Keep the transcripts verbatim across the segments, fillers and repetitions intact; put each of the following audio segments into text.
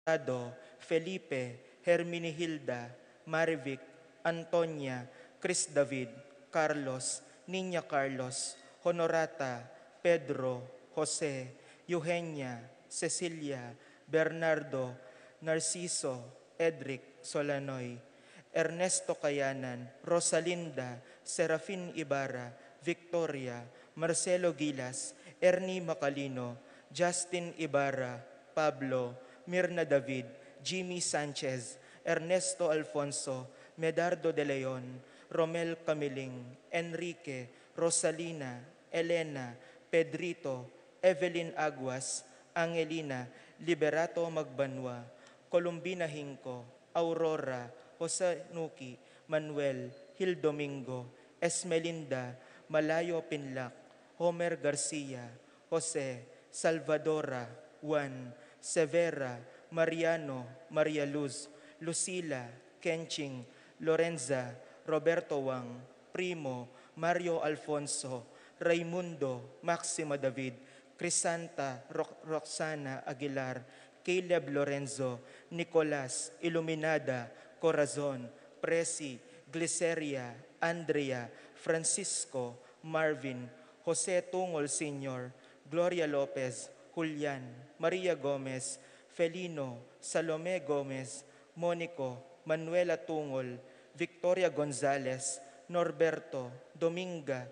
Conrado, Felipe, Herminihilda, Marivic, Antonia, Chris David, Carlos, Niña Carlos, Honorata, Pedro, Jose, Eugenia, Cecilia, Bernardo, Narciso, Edric, Solanoy, Ernesto Kayanan, Rosalinda, Serafin Ibarra, Victoria, Marcelo Gilas, Ernie Macalino, Justin Ibarra, Pablo, Mirna David, Jimmy Sanchez, Ernesto Alfonso, Medardo de Leon, Romel Camiling, Enrique, Rosalina, Elena, Pedrito, Evelyn Aguas, Angelina, Liberato Magbanua, Columbina Hinco, Aurora, Jose Nuki, Manuel, Hil Domingo, Esmelinda, Malayo Pinlac, Homer Garcia, Jose, Salvadora, Juan, Severa, Mariano, Maria Luz, Lucila, Kenching, Lorenza, Roberto Wang, Primo, Mario Alfonso, Raimundo, Maxima David, Crisanta, Ro-, Roxana Aguilar, Caleb Lorenzo, Nicolas, Iluminada, Corazon, Presi, Gliceria, Andrea, Francisco, Marvin, Jose Tungol Senior, Gloria Lopez, Julian, Maria Gomez, Felino, Salome Gomez, Monico, Manuela Tungol, Victoria Gonzalez, Norberto, Dominga,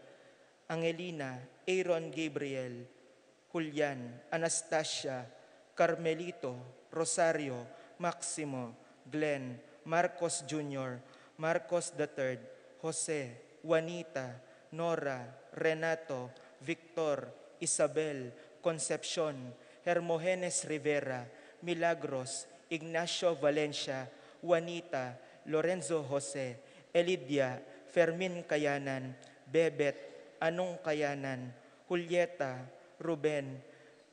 Angelina, Aaron Gabriel, Julian, Anastasia, Carmelito, Rosario, Maximo, Glenn, Marcos Junior, Marcos the third, Jose, Juanita, Nora, Renato, Victor, Isabel, Concepcion, Hermogenes Rivera, Milagros, Ignacio Valencia, Juanita, Lorenzo Jose, Elidia, Fermin Kayanan, Bebet, Anung Kayanan, Julieta, Ruben,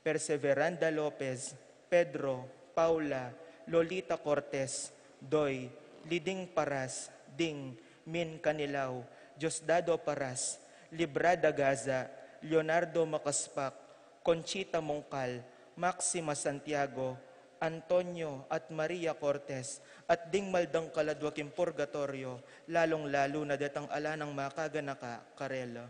Perseveranda Lopez, Pedro, Paula, Lolita Cortez, Doy, Liding Paras, Ding, Min Canilau, Diosdado Paras, Librada Gaza, Leonardo Macaspac, Conchita Mongcal, Maxima Santiago, Antonio at Maria Cortez, at ding maldangkal a dua king purgatoryo, lalung-lalu na detang ala nang makaganaka karela.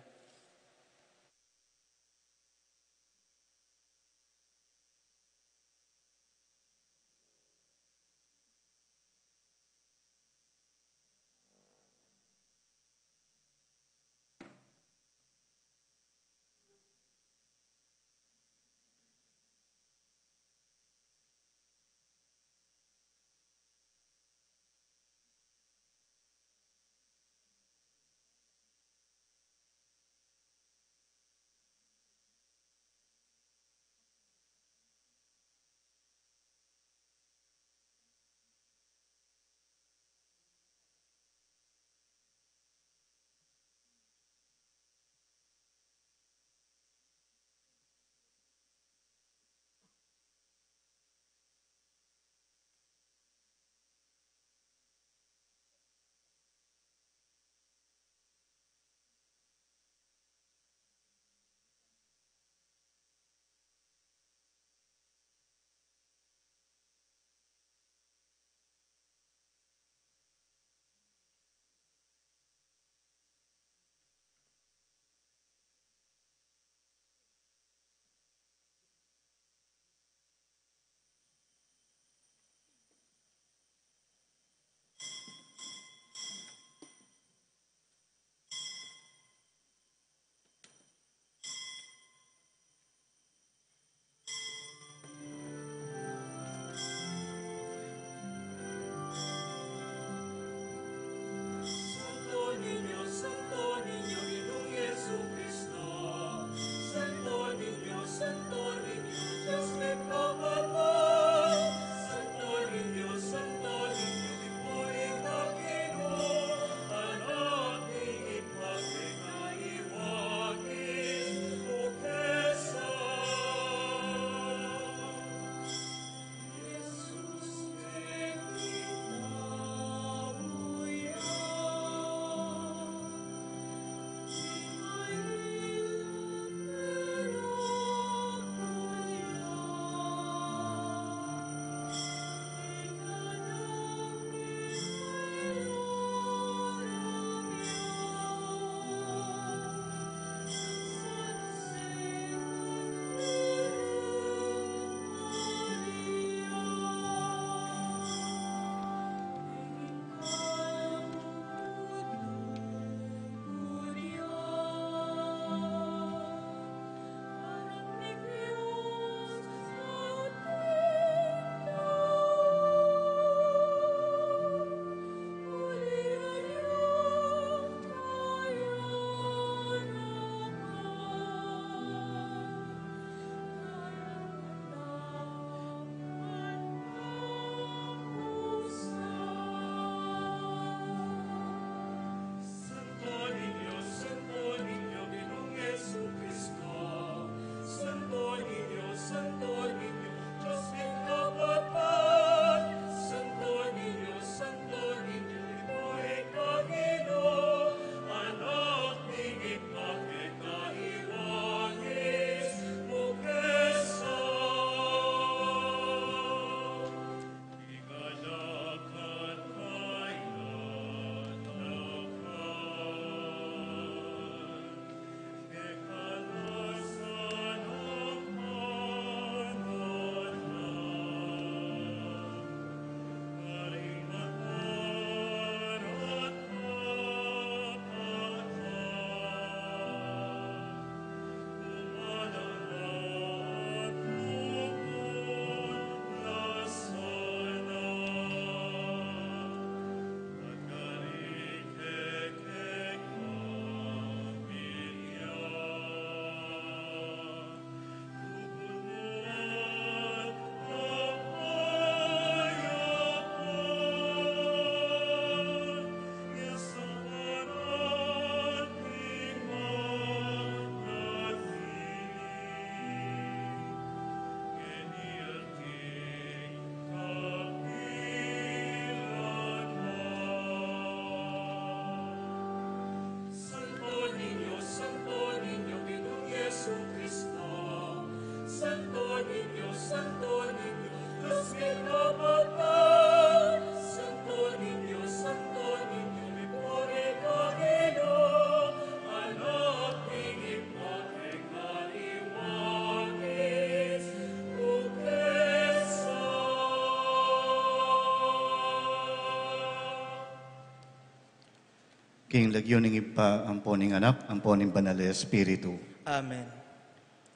King lagyu ning Ibpa, ampo ning Anak, ampo ning Banal a Espiritu. Amen.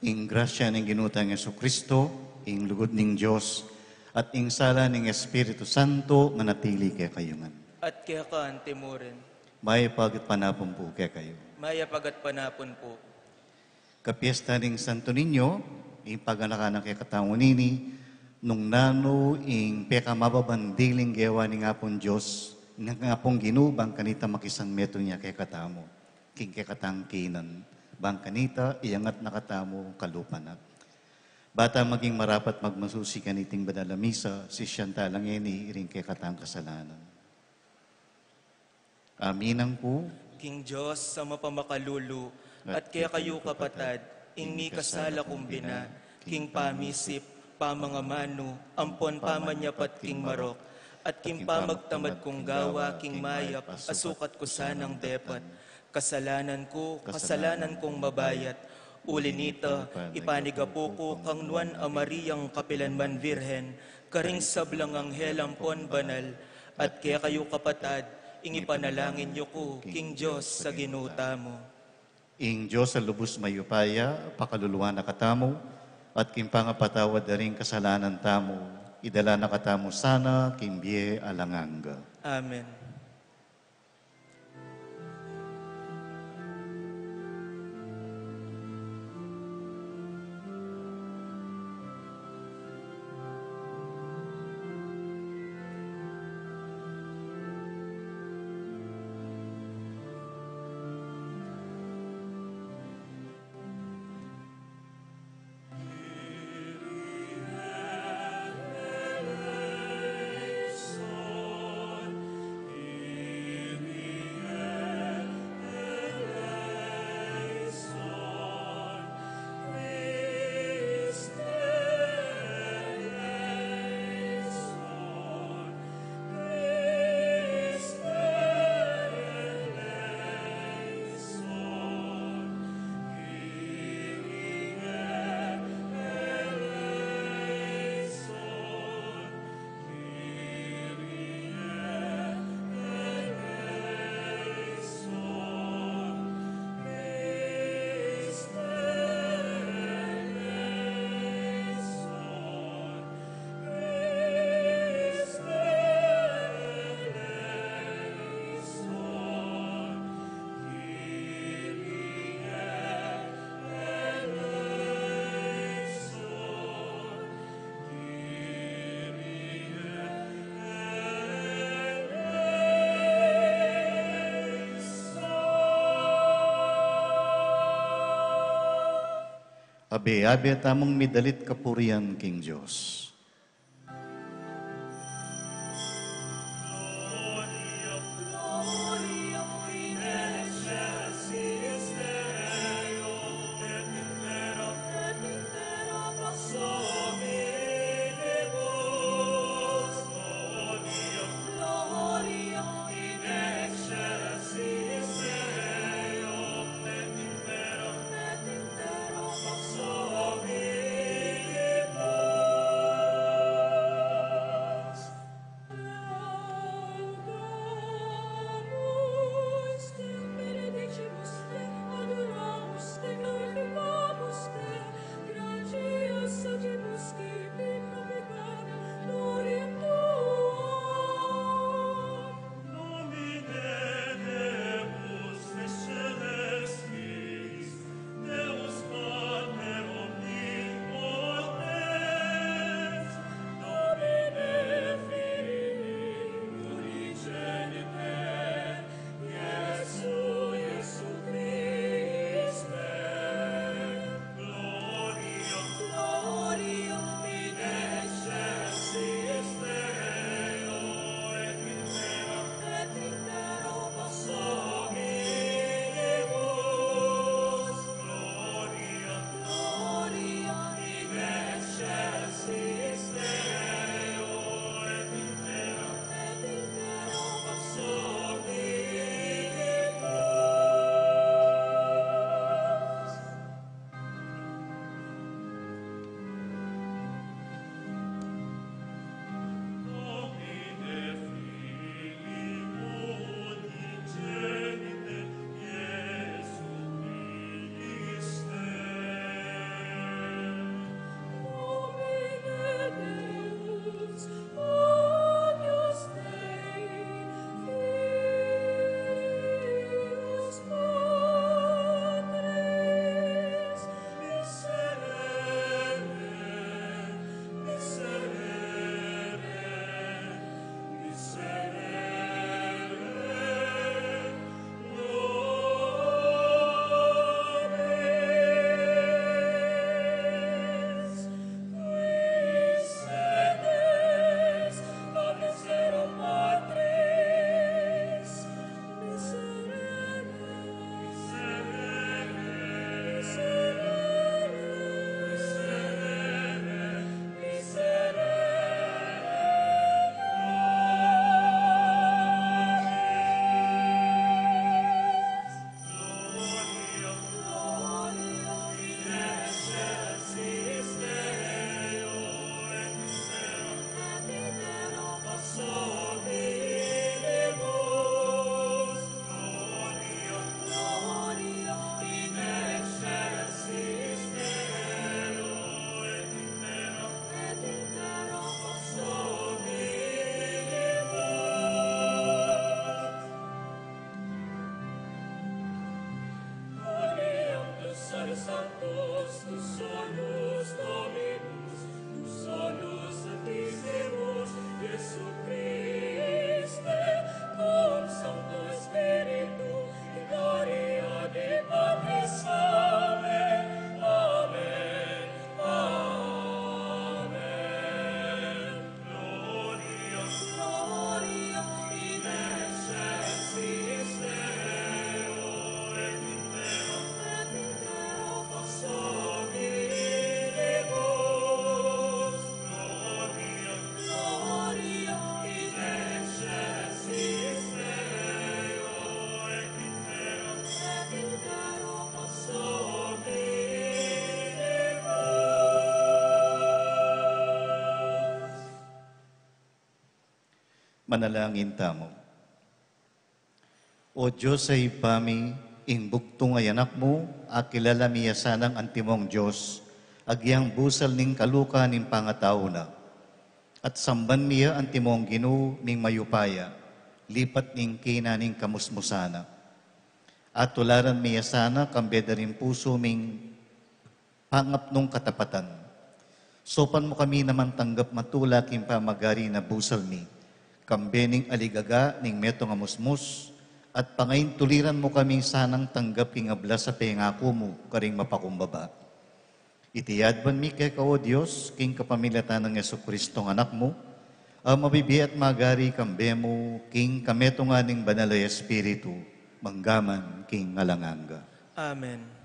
Ing grasya ning Ginu tang Jesucristo, ing lugud ning Dios, at ing sala ning Espiritu Santo manatili kekayu ngan. At keka antimurin. Mayap a gatpanapun pu kekayu. Mayap a gatpanapun pu. Kapiesta ning Santo Niño, ing paganakan na kekatamu ngeni, nung nanu ing pekamababan diling gewa ning Apung Dios, ning Apung Ginu, bang kanita makisanmetung ya kekatamu king kekatang kinan, bang kanita iyangat na katamu kalupa na. Bata maging marapat magmasusi kaniting banal a misa, sisian tala ngeni iring kekatang kasalanan. Aminan ku king Dios a mapamakalulu, at kekayu kapatad, ing mikasala kung bina, king pamisip, pamangamanu, ampon pamanyapat king marok, at king pamagtamad kung gawa king mayap a sukat ku sanang depat. Kasalanan ku, kasalanan kung mabayat. Uli nita, ipanigapu ku kang Nuan a Mariang kapilanman Virgen, karing sablang anghel ampon banal, at kekayu kapatad, ing ipanalangin yu ku king Dios a Ginu tamu. Ing Dios a lubus mayupaya, pakaluluan na katamu, at king pangapatawad da ring kasalanan tamu, idala na katamu sana king bie alang angga. Amen. Abe-abe tamung midalit kapurian king Dios. Sanctus, tu solus Dominus, tu solus Sanctissimus, Iesu Christe, cum Sancto Spiritu, in gloria Dei Patris. Amen, amen, amen. Gloria, Gloria in excelsis Deo, et in terra, et in terra pax hominibus. Gloria, Gloria in excelsis Deo, et in terra, et in terra pax hominibus. Manalangin tamu. O Dios a Ibpa mi, ing bugtung a Anak mu, akilala mi ya sanang antimong Dios, agyang busal ning kaluka ning pangatau na. At samban mi ya antimong Ginu ning mayupaya, lipat ning kina ning kamusmusan na. At tularan mi ya sana kambe da ring pusu ming pangapnung katapatan. Saupan mu kami naman tanggap matula king pamagari na busal mi, kambe ning aligaga ning metung a musmus, at pangaintuliran mu kami sanang tanggap king ablas a pengaku mu karing mapakumbaba. Iti adwan mi keka, O Dios, king kapamilatan nang Jesucristo a Anak mu, a mabibie at magari kambe mu king kametungan ning Banal a Espiritu, mangga man king alang angga. Amen.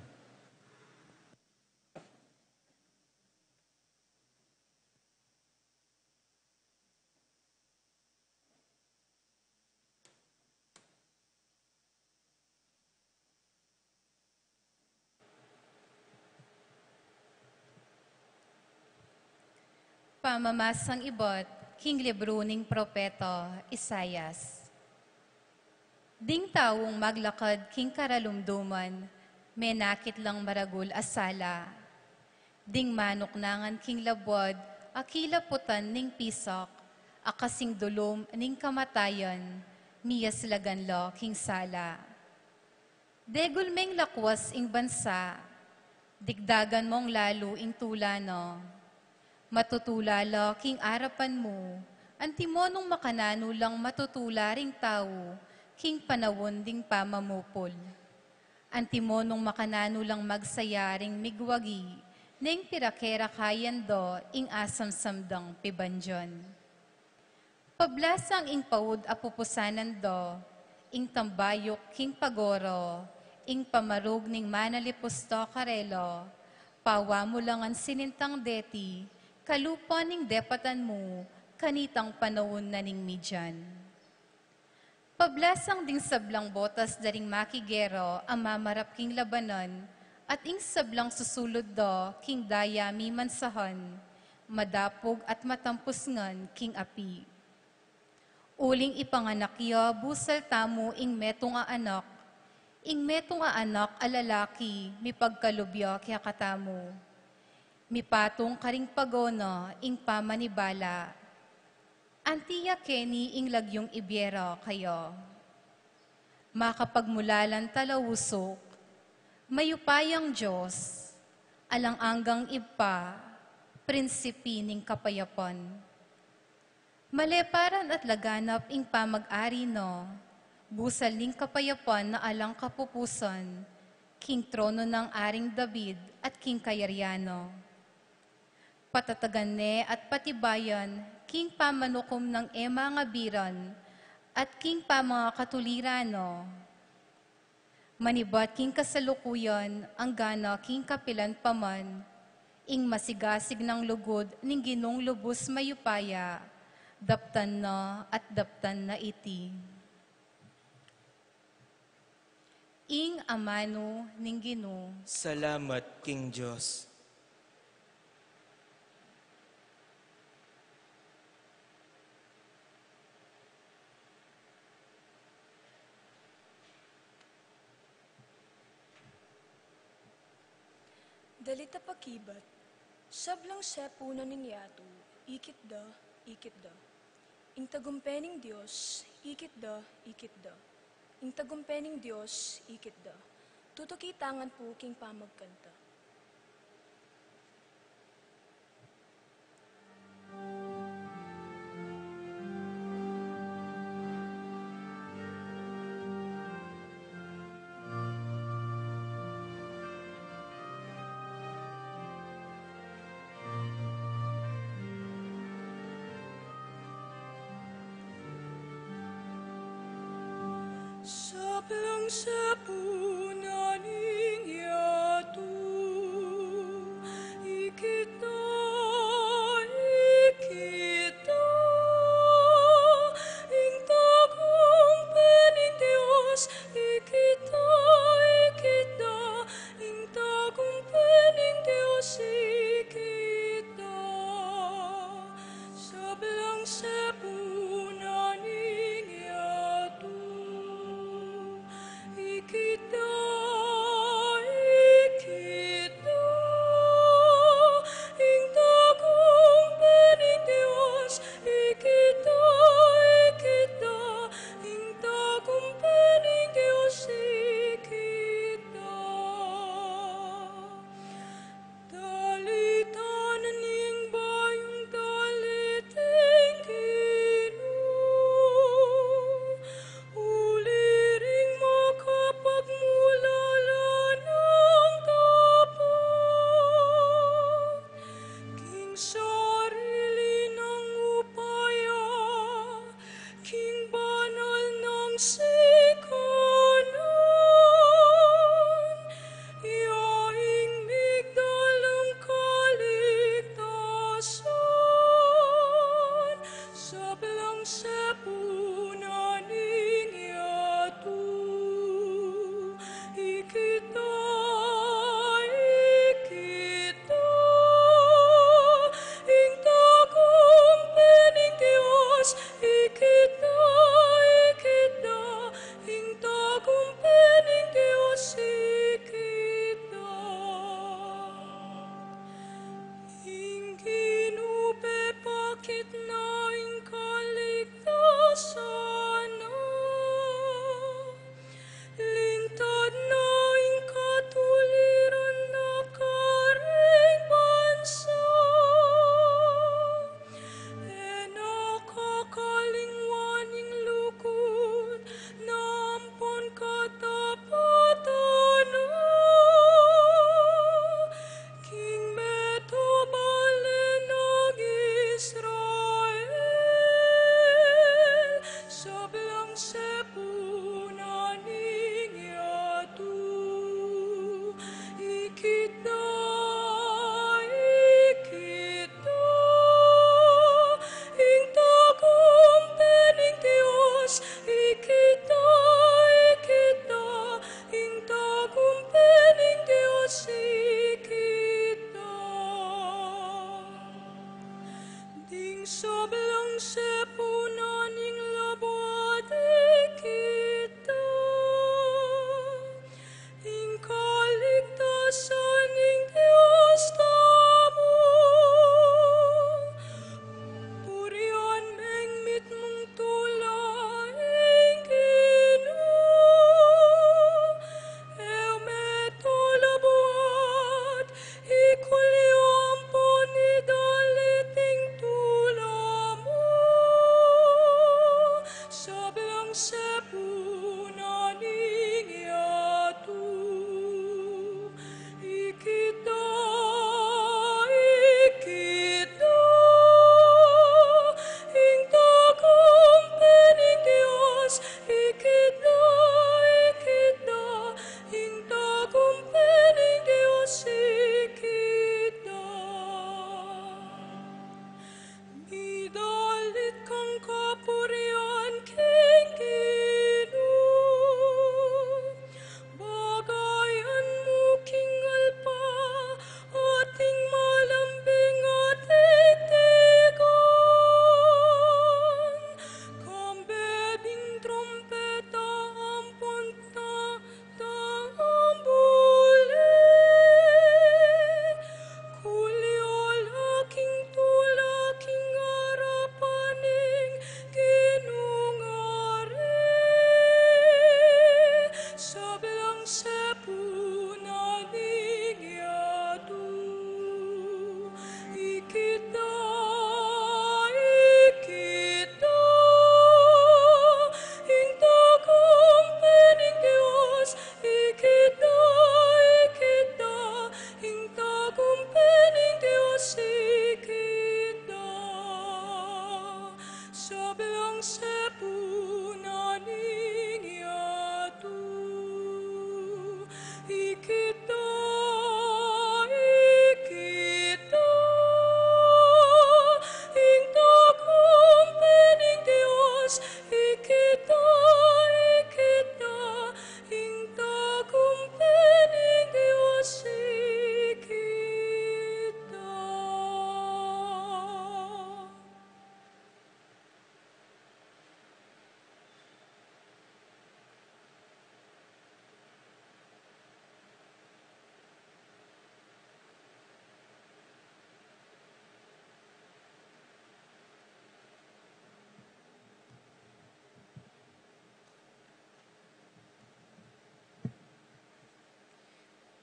Pamamasang ibat king libru ning propeta Isaias. Ding taung maglakad king karalumduman, menakit lang maragul a sala. Ding manuknangan king labuad a kilaputan ning pisak, a kasing dulum ning kamatayan, miyaslagan la king sala. Degul meng lakwas ing bansa, dikdagan mong lalu ing tula na. Matutula la king arapan mu, antimo nung makananu lang matutula ring tau king panaun ding pamamupul. Antimo nung makananu lang magsaya ring migwagi, neng pira ke ra kayan da ing asamsam dang pibandian. Pablasang ing paud a pupusanan da, ing tambayuk king pagoro, ing pamarug ning manalipus da karela, pawa mu la ngan sinintang deti, kalupa ning depatan mu, kanitang panaun na ning midian. Pablasang ding sablang botas da ring makigera a mamarap king labanan, at ing sablang susulud da king daya mimansahan, madapug at matampus ngan king api. Uling ipanganak ya busal tamu ing metung a anak, ing metung a anak a lalaki mipagkalub ya kekatamu. Mipatung karing pagona ing pamanibala. Anti ya keni ing lagyung ibie ra kaya. Makapagmulalang talausuk, mayupayang Dios, alang anggang Ibpa, prinsipi ning kapayapan. Maleparan at laganap ing pamag-ari na, busal ning kapayapan na alang kapupusan, king trono nang Aring David at king kayarian na. Patatagan ne at patibayan king pamanukum nang e mangabiran at king pamangakatuliran na. Manibat king kasalukuyan, angga na king kapilan pa man, ing masigasig nang lugud ning Ginung lubus mayupaya, daptan na at daptan na iti. Ing amanu ning Ginu. Salamat king Dios. Dalit a pakibat, sablang sepunan ning yatu, ikit da, ikit da. Ing tagumpe ning Dios, ikit da, ikit da. Ing tagumpe ning Dios, ikit da. Tutuki ta ngan pu king pamagkanta. Lang sepunan ning yatu, ikit da, ikit da, ing tagumpay ning Dios, ikit da, ikit da, ing tagumpay ning Dios, ikit da, sablang sepunan ning yatu, ikit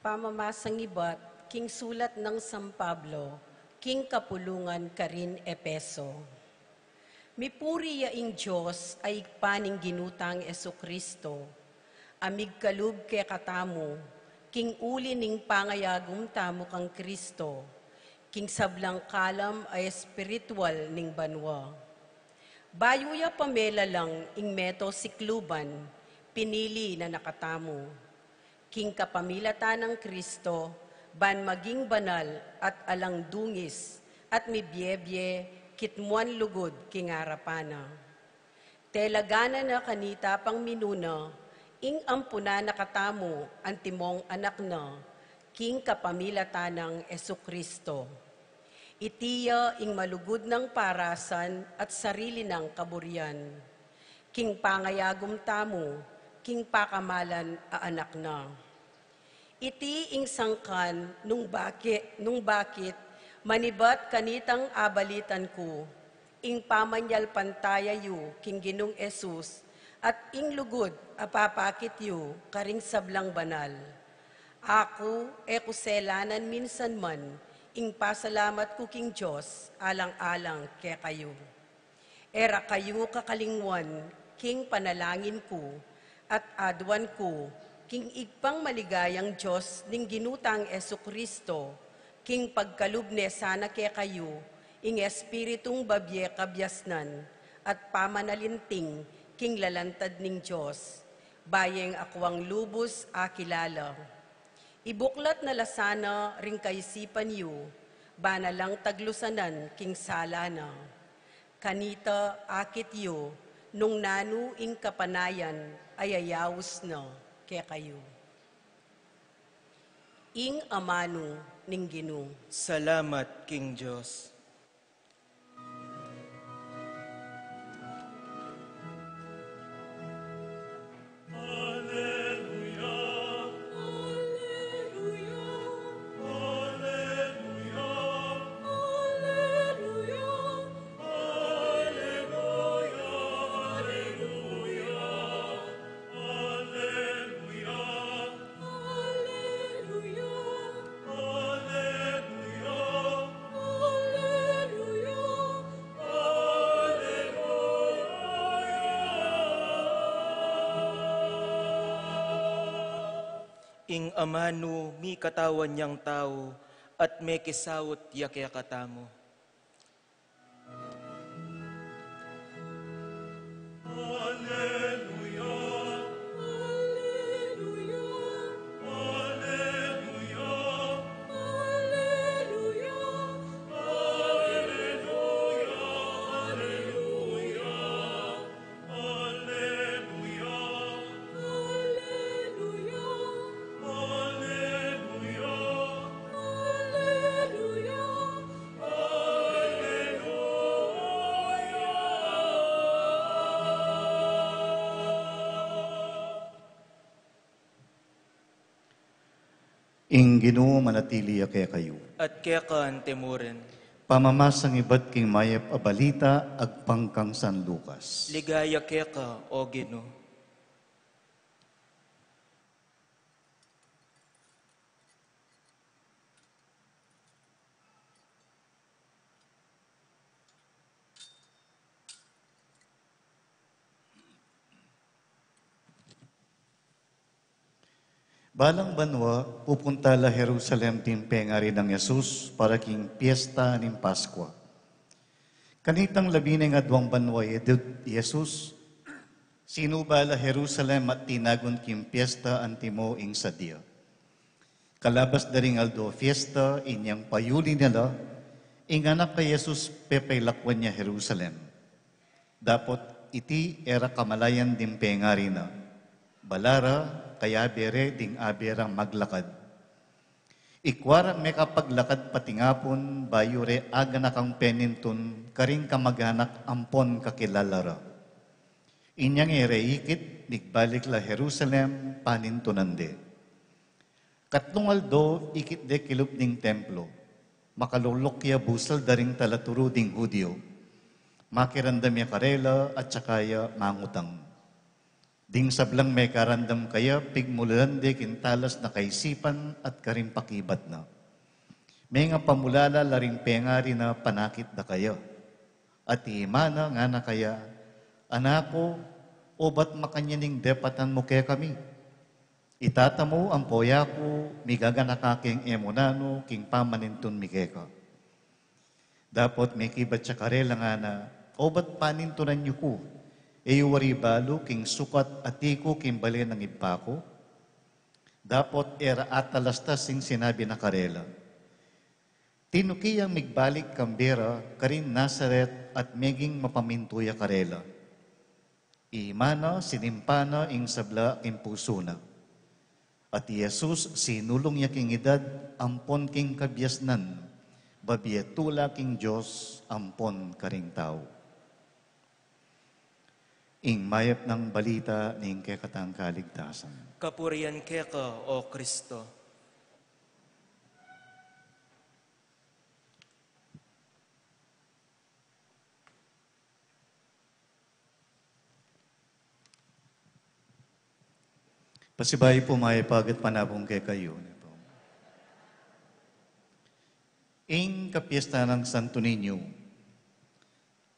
Pamamasang ibat king sulat nang San Pablo king kapulungan karin Efeso. Mipuri ya ing Dios a Ibpa ning Ginu tang Jesucristo, a migkalub kekatamu king uli ning pangayagum tamu kang Cristo, king sablang kalam a espiritual ning banua. Bayu ya pamelalang ing meto sikluban, pinili na na katamu king kapamilatan nang Cristo, ban maging banal at alang dungis at mibiebie kitmuan lugud king arapan na. Telaganan na kanita pang minuna ing ampunan na katamu antimong anak na king kapamilatan nang Jesucristo. Iti ya ing malugud nang parasan at sarili nang kaburian, king pangayagum tamu king pakamalan a Anak na. Iti ing sangkan nung baki-, nung bakit manibat kanitang abalitan ku ing pamanyalpantaya yu king Ginung Jesus at ing lugud a papakit yu karing sablang banal. Aku, e ku selanan minsan man ing pasalamat ku king Dios alang-alang kekayu. E ra kayu kakalingwan king panalangin ku at aduan ku king Ibpang maligayang Dios ning Ginu tang Jesucristo, king pagkalub ne sana kekayu ing Espiritung babie kabiasnan at pamanalinting king lalantad ning Dios, bayeng akwang lubus akilala. Ibuklat na la sana ring kaisipan yu, bana lang taglusanan king sala na. Kanita akit yu nung nanu ing kapanayan a yayaus na kekayu. Ing amanu ning Ginu. Salamat king Dios. Ing amanu mikatawan yang tau at mekisaut ya kekatamu. Ing Ginu manatili ya kekayu. At keka antimurin. Pamamasang ibat king mayap a balita agpang kang San Lucas. Ligaya keka, O Ginu. Balang banua, pupunta la Jerusalem ding pengari nang Jesus para king piesta ning Paskua. Kanitang labineng aduang banua idut Jesus, sinuba la Jerusalem at tinagun king piesta antimo ing sadya. Kalabas da ring aldo fiesta, inyang payuli na la, ing anak a Jesus pepailakwan ya Jerusalem. Dapot iti e ra kamalayan ding pengari na. Bala ra, kayabe re ding abe rang maglakad. Ikua ra mekapaglakad patingapun, bayu re aganakang penintun karing kamaganak ampon kakilala ra. Inyang e re ikit, migbalik la Jerusalem, panintunan de. Katlung aldo, ikit de kilub ning templo. Makaluluk ya busal da ring talaturu ding Judio. Makiramdam ya karela at saka ya mangutang. Ding sablang mekarandam kaya, pigmulalan de king talas na kaisipan at karing pakibat na. Mengapamulala la ring pengari na panakit da kaya. At ima na ngana kaya, "Anak ku, obat makanyan ing depatan mu kekami? Itata mu ampo yaku, migaganaka king e mu nanu king pamanintun mi keka." Dapot mekibat ya karela ngana, "Obat panintunan yu ku? E yu wari balu king sukat atiku king bale nang Ibpa ku?" Dapot e ra atalastas ing sinabi na karela. Tinuki yang migbalik kambe ra karin Nazaret at meging mapamintu ya karela. Ima na, sinimpa na ing sabla king pusu na. At i Jesus sinulung ya king idad ampon king kabiasnan, babie tula king Dios ampon karing tau. Ing mayap nang balita ning kekatang kaligtasan. Kapurian keka, O Kristo. Pasibayu pu, mayap a agad panabung kekayu, ne pu. Ing kapiesta nang Santo Niño.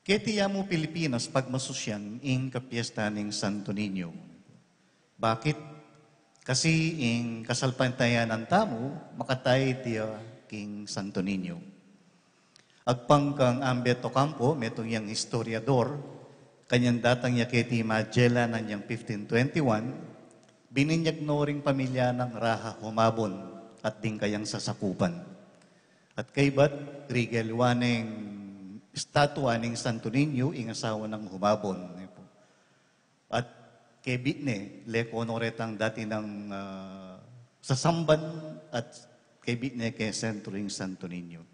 Keti ya mu Pilipinas pagmasusyan ing kapiesta ning Santo Niño. Bakit? Kasi ing kasalpantayanan tamu, makataid ya king Santo Niño. Agpang kang Ambet Ocampo, metung yang historiador, kanyan datang ya keti Magellan anyang fifteen twenty-one, bininyag no ring pamilya nang Raha Humabon at ding kayang sasakupan. At kaybat, rigaluan neng estatua ning Santo Niño, ing asawa nang Humabon, ne pu. At kebit ne, leko no retang dati nang, ah, sasamban at kebit ne ke sentro ing Santo Niño.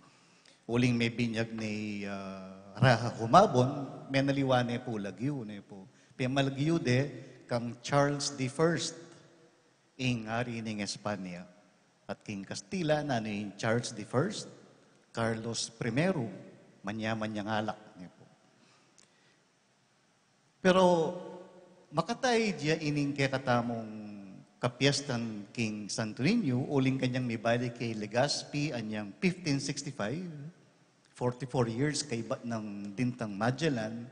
Uling mebinyag ne, ah, Raha Humabon, menaliwa ne pu lagyu, ne pu. Pemalagyu de kang Charles the First, ing ari ning Espanya. At king Kastila, nanu ing Charles the First? Carlos Primero, manyaman yang alak, ne pu. Pero makataid ya ining kekatamung kapiestan king Santo Niño, uling kanyang mibalik kay Legazpi anyang fifteen sixty-five, forty-four years kaybat nang dintang Magellan,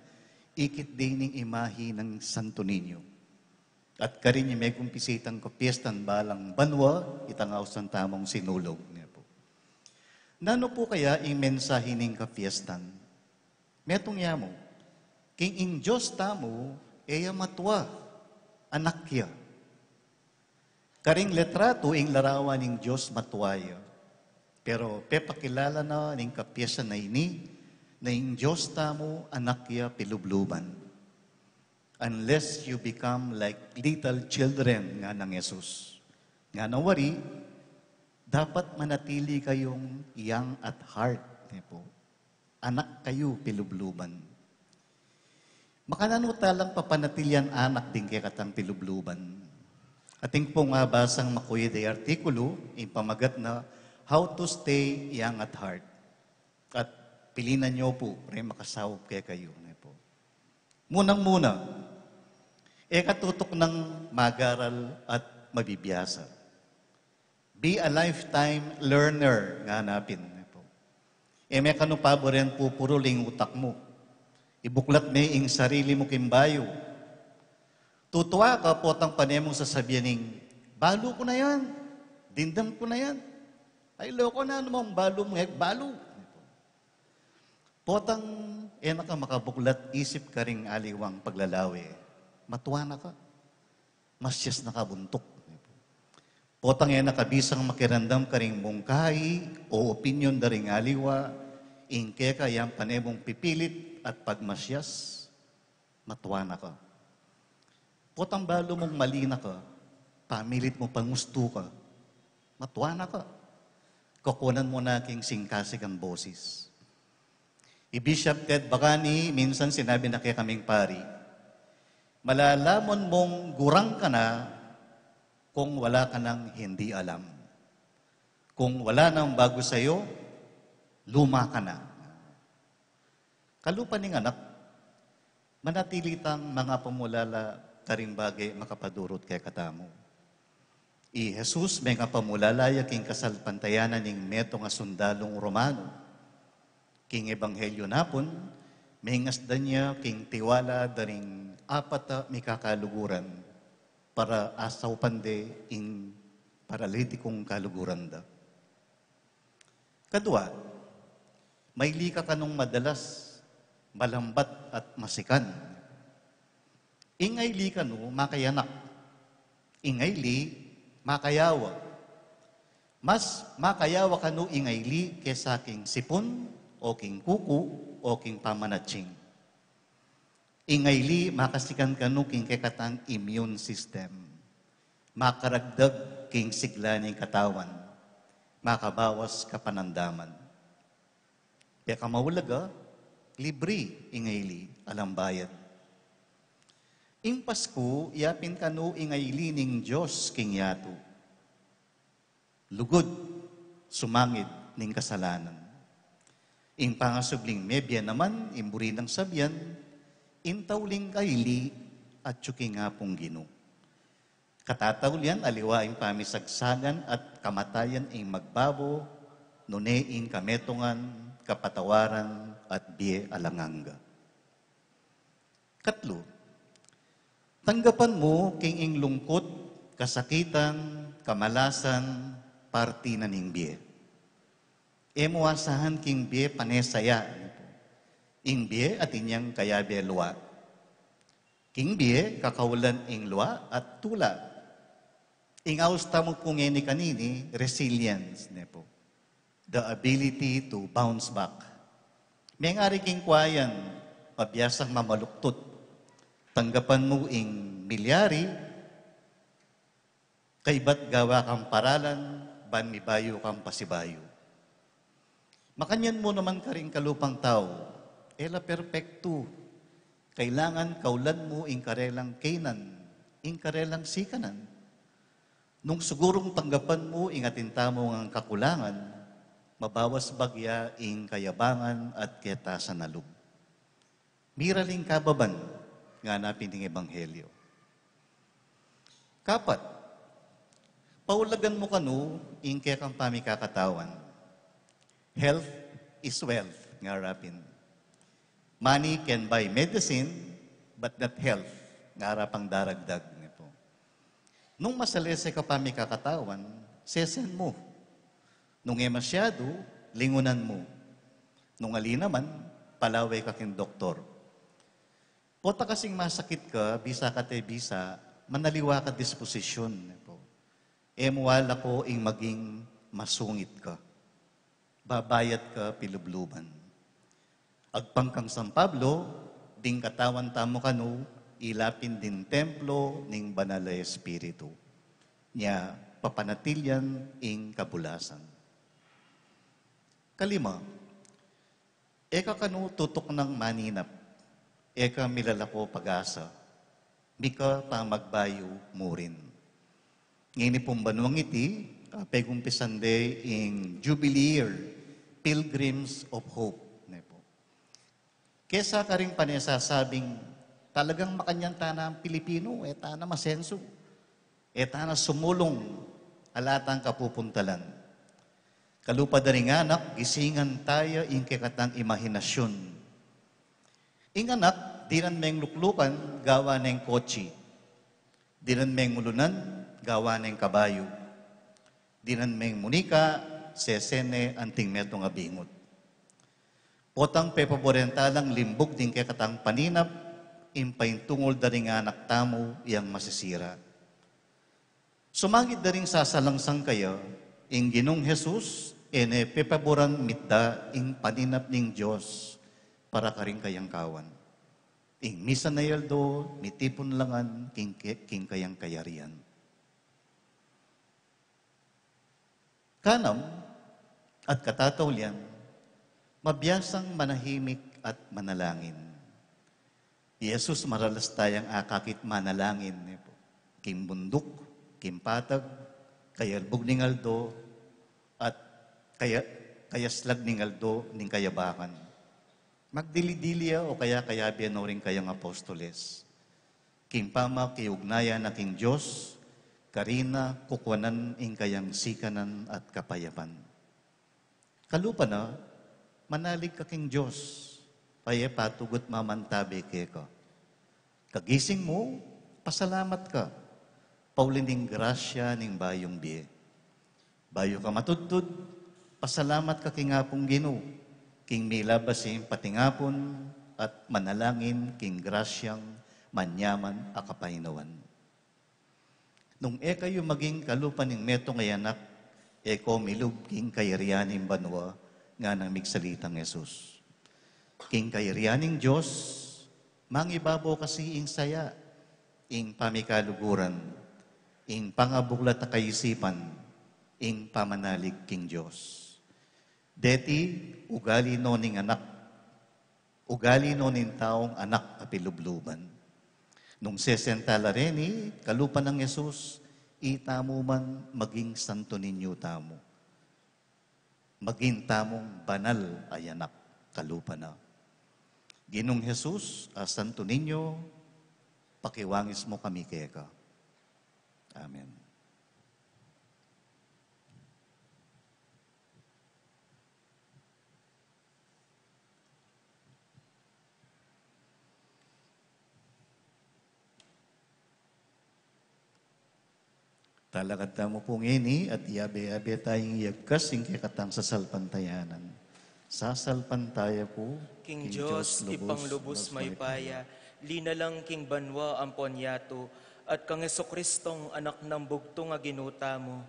ikit de ining imahi nang Santo Niño. At karin ya megumpisitang kapiestan balang banua, itang ausan tamung sinulug, ne pu. Nanu pu kaya ing mensahe ning kapiestan? Metung ya mu, king ing Dios tamu, e ya matua, anak ya. Karing litratu ing larawan ning Dios matua ya. Pero pepakilala na ning kapiestan a ini, na ing Dios tamu, anak ya pilubluban. "Unless you become like little children," ngana nang Jesus. Ngana wari, dapat manatili kayung young at heart, ne pu. Anak kayu pilubluban. Makananu talang papanatilian anak ding kekatang pilubluban? Atin pung abasang makuyad a artikulu, ing pamagat na, "How to Stay Young at Heart." At pilinan yu pu, ring makasaup kekayu, ne pu. Munang-muna, e ka tutuknang mag-aral at mabibiasa. Be a lifetime learner, ngana pin, ne pu. E me kanu paburen pupurul ing utak mu. Ibuklat me ing sarili mu king bayu. Tutua ka potang pane mung sasabian ing, "Balu ku na yan. Dimdam ku na yan." Ay, loko, nanu mang balu mu, e balu. Potang e na ka makabuklat isip karing aliwang paglalawe, matua na ka. Masias na ka buntuk. Potang e na ka bisang makiramdam karing mungkahi o opinyon da ring aliwa, ing keka yang pane mung pipilit at pagmasias, matua na ka. Potang balu mung mali na ka, pamilit mu pangustu ka, matua na ka. Kukunan mu na king singkasing a bosis. I Bishop Ted Bagani, minsan sinabi na kekaming pari, "Malalaman mung gurang ka na kung wala ka nang hindi alam. Kung wala nang bago sayo, luma ka na." Kalupa ning anak, manatili tang mangapamulala karing bage makapadurut kekatamu. I Jesus, mengapamulala ya king kasalpantayanan ning metung a sundalung Romano. King Ebanghelyo na pun, mengasdan ya king tiwala da ring apat a mikakaluguran para asaupan de ing paralitikung kaluguran da. Kadua, maili ka kanung madalas, malambat at masikan. Ing aili kanu makayanak. Ing aili makayawa. Mas makayawa kanu ing aili kesa king sipun, o king kuku, o king pamanatsying. Ing aili makasikan kanu king kekatang immune system. Makaragdag king sigla ning katawan. Makabawas kapanandaman. Pekamaulaga, libri ing aili, alang bayad. Ing Pasku, yapin kanu ing aili ning Dios king yatu. Lugud, sumangid ning kasalanan. Ing pangasubling mebie naman, ing buri nang sabian, ing tauling aili, atyu king Apung Ginu. Katataulian, aliwa ing pamisagsagan at kamatayan ing magbabo, nune ing kametungan, kapatawaran, at bie alang angga. Katlu, tanggapan mu king ing lungkut, kasakitan, kamalasan, parti na ning bie. E mu asahan king bie pane saya. Ing bie atin yang kayabe lua. King bie, kakaulan ing lua at tula. Ing aus tamu pu ngeni kanini, resilience, ne pu. The ability to bounce back. Mengari king kuayan, mabiasang mamaluktut. Tanggapan mu ing milyari, kaybat gawa kang paralan, ban mibayu kang pasibayu. Makanyan mu naman karing kalupang tau, e la perpektu. Kailangan kaulan mu ing karelang keynan, ing karelang sikanan. Nung sigurung tanggapan mu ing atin tamu ngang kakulangan, mabawas bagya ing kayabangan at ketasan a lub. Miraling kababan, ngana pin ing Ebanghelyo. Kapat, paulagan mu kanu ing kekang pamikakatawan. Health is wealth, ngara pin. Money can buy medicine, but not health, ngara pang daragdag ne pu. Nung masalese ka pamikakatawan, sesen mu. Nung e masyadu, lingunan mu. Nung ali naman, palawe ka king doktor. Pota kasing masakit ka, bisa kate bisa, manaliwa ka disposisyun, ne pu. E mu ala ko ing maging masungit ka. Babayat ka pilubluban. Agpang kang San Pablo, ding katawan tamu kanu, ila pin ding templo ning Banal a Espiritu. Nya, papanatilian ing kabulasan. Kalima, e ka kanu tutuknang maninap, e ka milalako pag-asa, mika pamagbayu mu rin. Ngeni pung banuang iti, ah, pegumpisan de ing Jubilee Year, Pilgrims of Hope, ne pu. Kesa karing pane sasabing, talagang makanyan tana ang Pilipino, e tana masenso, e tana sumulung, ala tang kapupuntalan. Kalupa da ring anak, gisingan taya ing kekatang imahinasyun. Ing anak, dinan meng luklukan, gawa neng kotsi. Dinan meng ulunan, gawa neng kabayu. Dinan meng munika, sese ne anting metung a bingut. Potang pepaboren ta lang limbug ding kekatang paninap, ing paintungul da ring anak tamu yang masisira. Sumangid da ring sasalangsang kaya, ing Ginung Jesus, e ne pepaboran mitda ing paninap ning Dios para karing kayang kawan. Ing misan a aldo, mitipun la ngan king, king kayang kayarian. Kanam at katataulian, mabiasang manahimik at manalangin. I Jesus maralas tayang akakit manalangin, ne pu. King bunduk, king patag, kayalbug ning aldo, at kaya, kayaslag ning aldo ning kayabangan. Magdili-dili ya o kaya kayabe no ring kayang apostoles. King pamakiugnayan na king Dios, karin na kukuanan ing kayang sikanan at kapayapan. Kalupa na, manalig ka king Dios, payapatugut mamantabe keka. Kagising mu, pasalamat ka, pauli ning grasya ning bayung bie. Bayu ka matudtud, pasalamat ka king Apung Ginu, king milabas ing patingapun at manalangin king grasyang manyaman a kapaynawan. Nung e kayu maging kalupa ning metung a anak, e ko milub king kayarian ning banua, nganang migsalitang Jesus. King kayarian ning Dios, mangibabaw kasi ing saya, ing pamikaluguran, ing pangabuklat a kaisipan, ing pamanalig king Dios. Deti ugali no ning anak, ugali no ning taung anak a pilubluban. Nung sesenta la reni, kalupa nang Jesus, itamu man maging Santo Niño tamu. Maging tamung banal a anak, kalupa na. Ginung Jesus a Santo Niño, pakiwangis mu kami keka. Amen. Talakad tamu pu ngeni at iyabe-yabe tayang iyagkas ing kekatang sasalpantayanan. Sasalpantaya ku king Dios, Ibpang lubus mayupaya, linalang king banua ampon yatu, at kang Jesucristong Anak nang bugtung a Ginu tamu,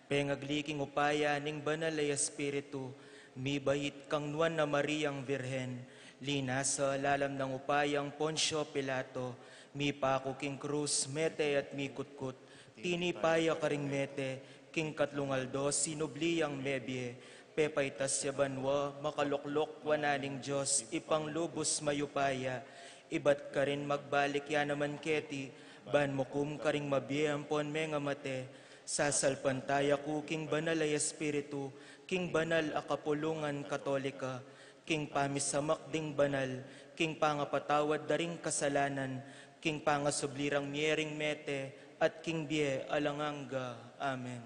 pengagli king upaya ning Banal a Espiritu, mibait kang Nuan a Mariang Birhen, linasa lalam nang upayang Poncio Pilato, mipaku king krus, mete at mikutkut, tinipa ya karing mete, king katlung aldo sinubli yang mebie, pepaitas ya banua, makaluklok wanan ning Dios, Ibpang lubus mayupaya, ibat karin magbalik ya naman keti, ban mukum karing mabie ampon mengamate. Sasalpantaya ku king Banal a Espiritu, king banal a kapulungan Katolika, king pamisamak ding banal, king pangapatawad da ring kasalanan, king pangasubli rang mie ring mete, at king bie alang angga. Amen.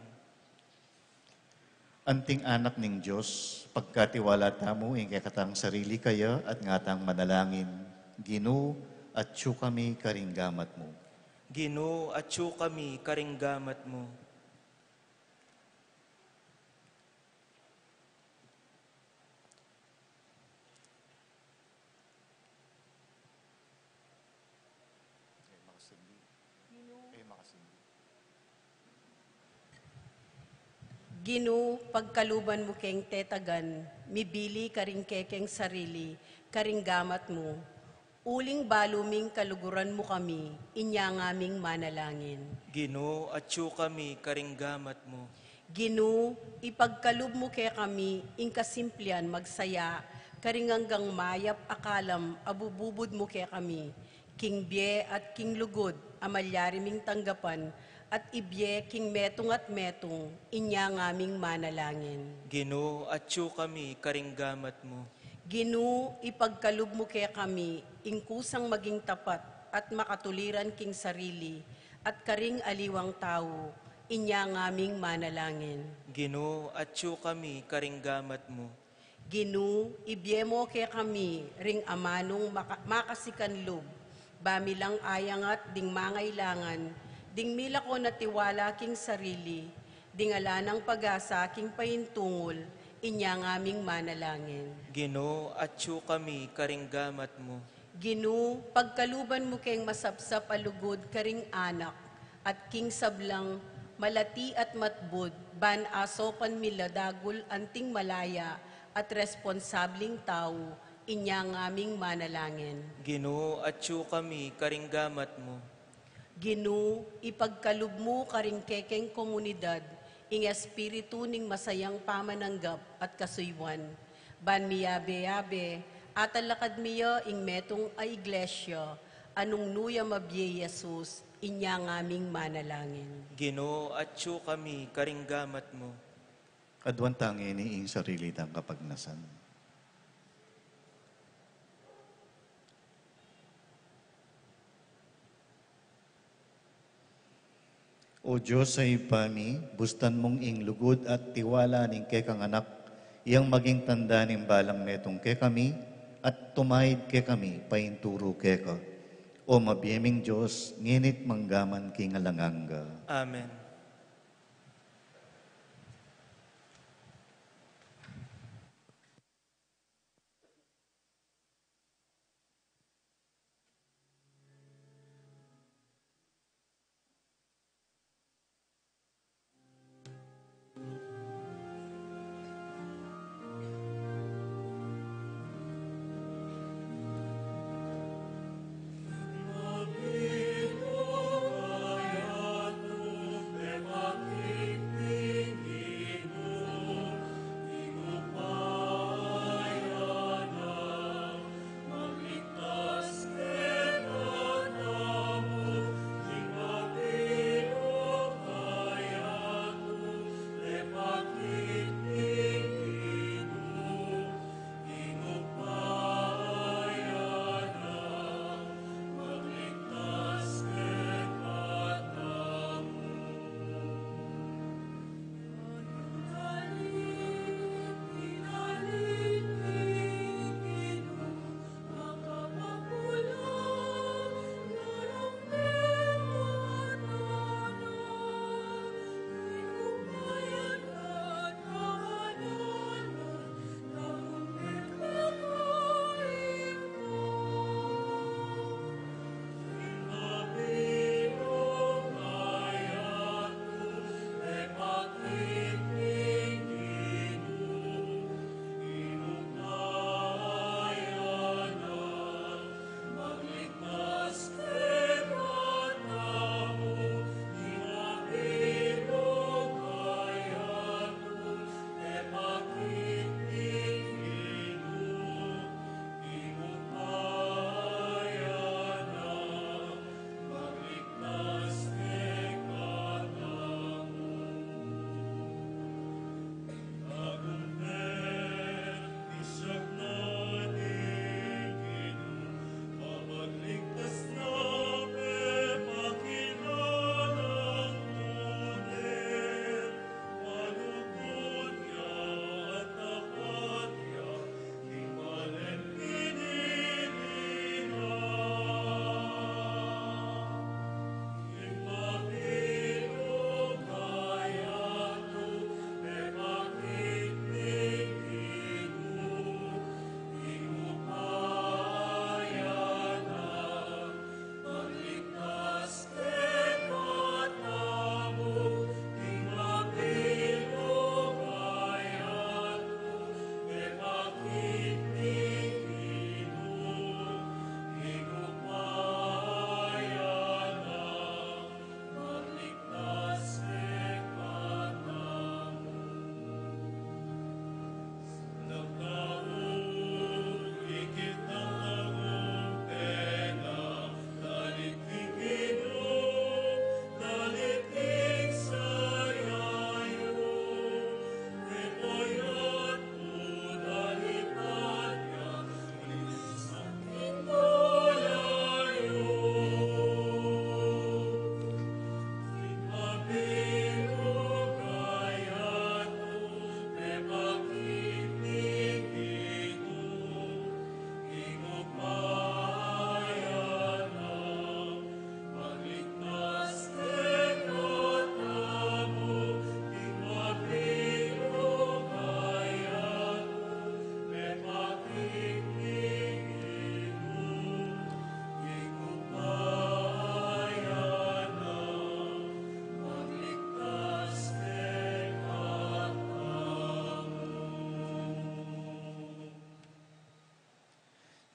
Anting anak ning Dios, pagkatiwala tamu ing kekatang sarili kaya at ngatang manalangin, Ginu, atyu kami karing gamat mu. Ginu, atyu kami karing gamat mu. Ginu, pagkaluban mu keng tetagan, mibili karing kekeng sarili karing gamat mu, uling balu ming kaluguran mu kami, inya ngaming manalangin. Ginu, atyu kami karing gamat mu. Ginu, ipagkalub mu kekami ing kasimplian magsaya karing anggang mayap a kalam a bububud mu kekami, king bie at king lugud a malyari ming tanggapan, at ibie king metung at metung, inya ngaming manalangin. Ginu, atyu kami karing gamat mu. Ginu, ipagkalub mu kekami ing kusang maging tapat at makatuliran king sarili at karing aliwang tau, inya ngaming manalangin. Ginu, atyu kami karing gamat mu. Ginu, ibie mu kekami ring amanung maka-, makasikan lub, ba mi lang ayangat ding mangailangan, ding milako na tiwala king sarili, ding ala nang pag-asa king paintungul, inya ngaming manalangin. Ginu, atyu kami karing gamat mu. Ginu, pagkaluban mu keng masapsap a lugud karing anak, at king sablang malati at matbud, ban asopan mi la dagul anting malaya at responsabling tau, inya ngaming manalangin. Ginu, atyu kami karing gamat mu. Ginu, ipagkalub mu karing kekeng komunidad ing espiritu ning masayang pamananggap at kasuyuan. Ban miyabe-yabe, atalakad mi ya ing metung a iglesia, a nung nu ya mabie i Jesus, inya ngaming manalangin. Ginu, atyu kami karing gamat mu. Aduan ta ngeni ing sarili tang kapagnasan. O Dios a Ibpa mi, bustan mung ing lugud at tiwala ning kekang Anak, yang maging tanda ning balang metung kekami, at tumaid kekami painturu keka. O mabie ming Dios, ngeni't manggaman king alang angga. Amen.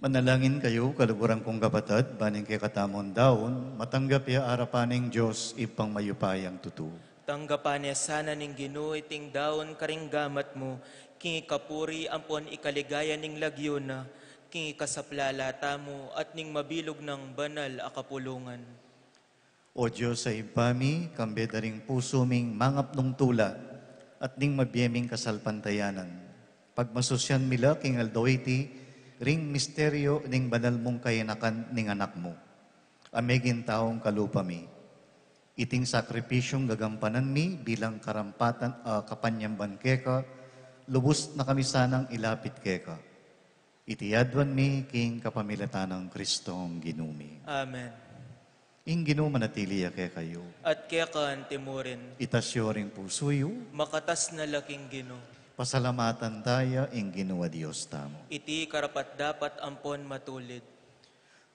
Manalangin kayu, kaluguran kung kapatad, ban ing kekatamung daun, matanggap ya arapan ning Dios Ibpang mayupayang tutu. Tanggapan ne sana ning Ginu iting daun karing gamat mu, king ikapuri ampon ikaligaya ning lagyu na, king ikasaplala tamu at ning mabilug nang banal a kapulungan. O Dios a Ibpa mi, kambe da ring pusu ming mangapnung tula at ning mabie ming kasalpantayanan, pagmasusyan mi la king aldo iti ring misteryu ning banal mung kayanakan ning Anak mu, a meging taung kalupa mi. Iting sakripisyung gagampanan mi bilang karampatan a kapanyamban keka, lubus na kami sanang ilapit keka. Iti aduan mi king kapamilatan nang Kristong Ginu mi. Amen. Ing Ginu manatili ya kekayu. At keka antimurin. Itas yu ring pusu yu. Makatas na la king Ginu. Pasalamatan taya ing Ginu a Dios tamu. Iti karapat-dapat ampon matulid.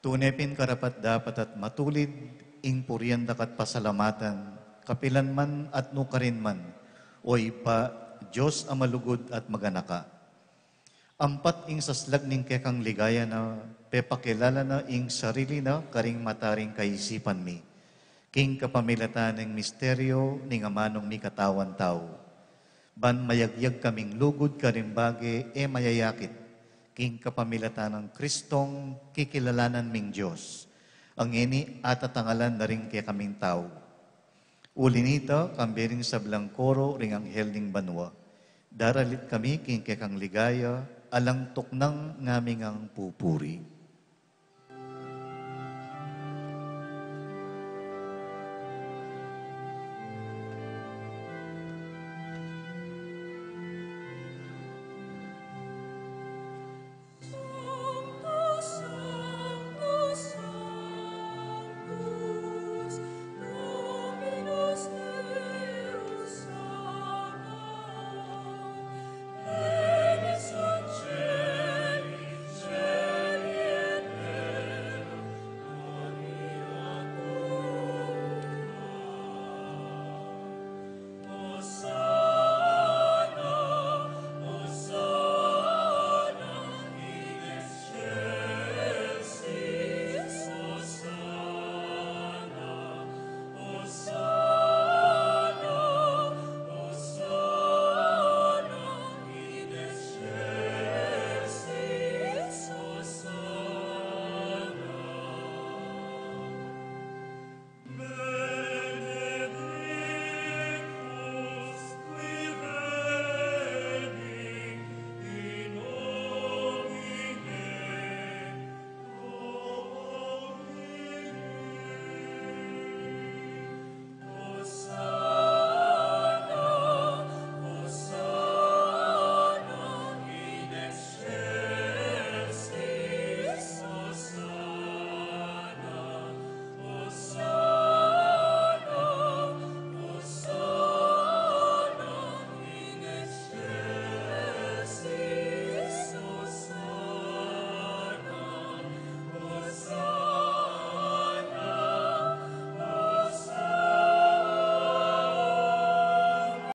Tune pin karapat-dapat at matulid ing purian daka't pasalamatan, kapilan man at nukarin man, O Ibpa, Dios a malugud at maganaka. Ampat ing saslag ning kekang ligaya na pepakilala na ing sarili na karing mataring kaisipan mi, king kapamilatan ning misteryo ning amanung mikatawan tau. Ban mayagyag kaming lugud karing bage e mayayakit, king kapamilatan nang Kristong kikilalanan ming Dios, a ngeni atatangalan na ring kekaming tau. Uli nita, kambe ring sablang koro ring anghel ning banua, daralit kami king kekang ligaya, alang tuknang ngaming ang pupuri.